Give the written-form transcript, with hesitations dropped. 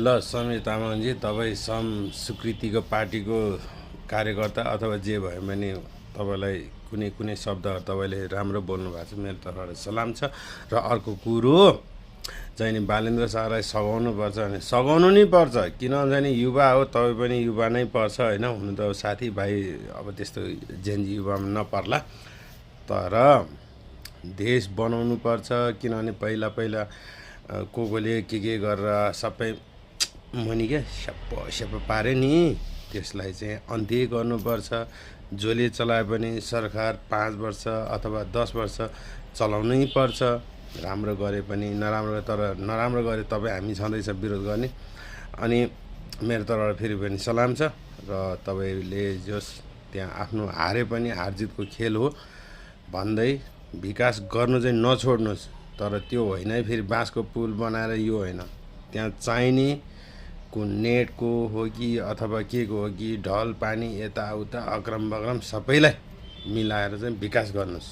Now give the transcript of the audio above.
ल समीर तामाङजी, तपाईँ स्वीकृतिको पार्टीको कार्यकर्ता अथवा जे भयो भने तपाईँलाई कुनै कुनै शब्दहरू तपाईँले राम्रो बोल्नु भएको छ, मेरो तर्फबाट सलाम छ। र अर्को कुरो चाहिँ नि बालेन्द्र शाहलाई सघाउनुपर्छ भने सघाउनु नै पर्छ, किनभने नि युवा हो, तपाईँ पनि युवा नै पर्छ होइन। हुनु त साथीभाइ अब त्यस्तो जेन्जी युवामा नपर्ला, तर देश बनाउनु पर्छ। किनभने पहिला पहिला कोले के गरेर सबै मुनि क्या स्याप पारे नि, त्यसलाई चाहिँ अन्त्य गर्नुपर्छ। जसले चलाए पनि सरकार 5 वर्ष अथवा 10 वर्ष चलाउनै पर्छ। राम्रो गरे पनि नराम्रो, तर नराम्रो गरे तपाईँ हामी छँदैछ विरोध गर्ने। अनि मेरो तर्फबाट फेरि पनि सलाम छ। र तपाईँले जस त्यहाँ आफ्नो हारे पनि हारजितको खेल हो भन्दै विकास गर्नु चाहिँ नछोड्नुहोस्। तर त्यो होइन है, फेरि बाँसको पुल बनाएर यो होइन, त्यहाँ चाहिने कुन नेटको हो कि अथवा के को हो कि ढल पानी यताउता अक्रम बक्रम सबैलाई मिलाएर चाहिँ विकास गर्नुहोस्।